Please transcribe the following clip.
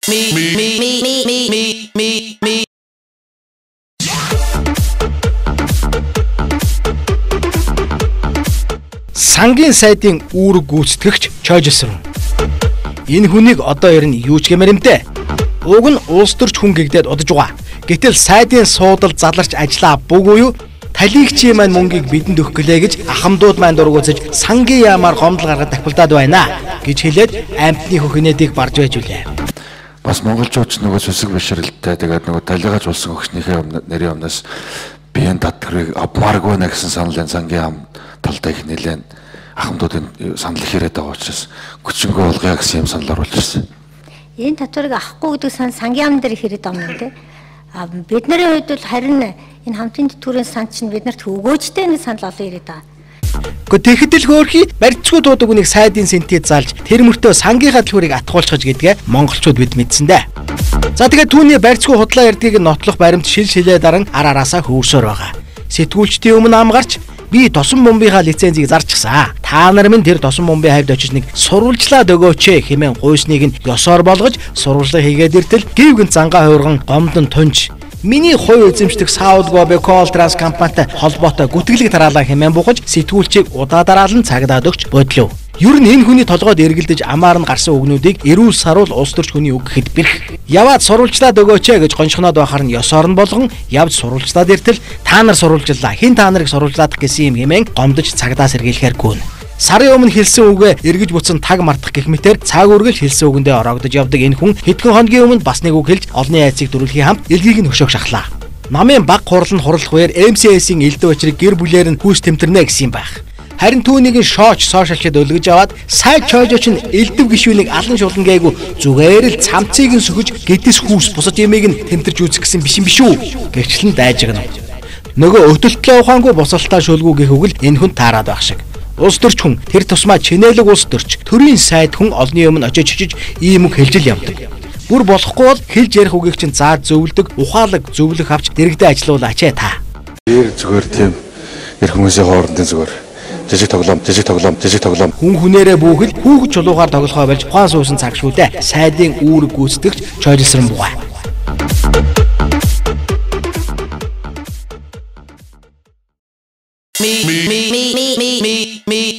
Me me me me me me me. Сангийн сайдын үүрэг гүйцэтгэгч Чойжилсрэн. Энэ хүнийг одоо ер нь юу ч гэмээр юм дээ. Уг нь улс төрч хүн гэгдээд удаж байгаа. Гэтэл сайдын суудал заларч ажиллаа бүгүй юу? Талигчийн маань мөнгийг бидэнд өгөх гэлээ гэж ахамдууд маань дургуутсаж сангийн яамаар гомдол гаргад тахилдаад байна гэж хэлээд амьтны хөхнөдийг барж байж үлээ. Бас монголчууд ч нөгөө сүсэг бишрэлтэй тэгээд нөгөө талигаач болсон өгчнийхээ нэрийн өмнөөс биеийн татварыг авмааргүй нэ гэсэн саналын сангийн яам талдаа их нэлээд ахмадуудын санал их яриад байгаа учраас хүчингү болгоё гэсэн юм санал оруулж ирсэн. Энэ татварыг авахгүй гэдэг сан сангийн яам дээр их яриад байгаа юм тий. А бидний хувьд бол харин энэ хамтын тэтгэврийн сан чинь биднэрт өгөөжтэй нэг санал олон яриад байгаа. Гэхдээ тэгэхэд л хөөрхий барьцгүй дуудаг үнийг сайдын сэнтий залж тэр мөртөө сангийнхаа төлхөрийг атгуулчих гэдгээ монголчууд бид мэдсэн дээ. За тэгээд түүний барьцгүй худлаа ярьдгийг нотлох баримт шил шилээ даран ар араасаа хөөрсөөр байгаа. Сэтгүүлчдийн өмнө ам гарч би тосон бомбынхаа лицензийг зарчихсан. Та нар минь тэр тосон бомбын хавьд очиж нэг сурвалжлаад өгөөч хэмээн гуйсныг нь ёсоор болгож сурвалжлага хийгээд иртэл гів гэнт зангаа хуурган гомдон тунж миний хувь эзэмшдэг Саул Гоби Кол Транс компанитай холбоотой гүтгэлэг тараалаа хэмээн бухаж сэтгүүлчийг удаа дараалан цагдаад өгч бодлоо. Ер нь энэ хүний толгойд эргэлдэж амаар нь гарсан үгнүүдийг эрүүл саруул улс төрч хүний үг гэхэд бэрх. Яваад сурвалжлаад өгөөч гэж гоншгоноод байхаар нь ёсоор нь болгон явж сурвалжлаад иртэл та нар сурвалжлаа. Хэн та нарыг сурвалжлаадах гэсэн юм хэмээн гомдож цагдаа сэргийлэхээр гүн. Сарын өмнө хэлсэн үгээ эргэж буцан таг мартах гэх мэтэр цаг үргэлж хэлсэн үгэндээ ороогдож явдаг энэ хүн хэдхэн хоногийн өмнө бас нэг үг хэлж олонний айцыг дөрвөлхийн хамт элгийг нь хөшөөх шахлаа. Намын баг хурал нь хурлах үеэр МСС-ийн элдв учрыг гэр бүлээр нь хүүс тэмтэрнэ гэсэн юм байх. Харин түүнийг нь шооч сошиалчид өлгөж аваад сайд чойжооч нь элдв гишүүнийг алан шулан гээгүй зүгээр л цамцыг нь сөхөж гэдэс хүүс бусад ямыг нь тэмтэрч үзэх гэсэн биш юм биш үү гэвчлэн дайжигна. Нөгөө өтөлтлөө ухаангүй бусалтаа шүлгүү гэх үг л энэ хүн таарад байх шиг. Улс төрч хүн тэр тусмаа чинээлэг улс төрч төрийн сайд хүн олонний өмнө очиж очиж ийм үг хэлж л явдаг. Бүр болохгүй бол хэлж ярих үгийг чинь зааж зөвлөдөг, ухаалаг зөвлөх авч дэрэгдээ ажилуулаач ээ та. Тэр зүгээр тийм эр хүмүүсийн хоорондын зүгээр жижиг тоглоом, жижиг тоглоом, жижиг тоглоом. Хүн хүнээрээ бүхэл хүүхэд чулуугаар тоглохоо болж ухаан суусан цаг шүү дээ. Сайдын үүрэг гүйцэтгэгч Чойжилсрэн бугай. Me me me me me me.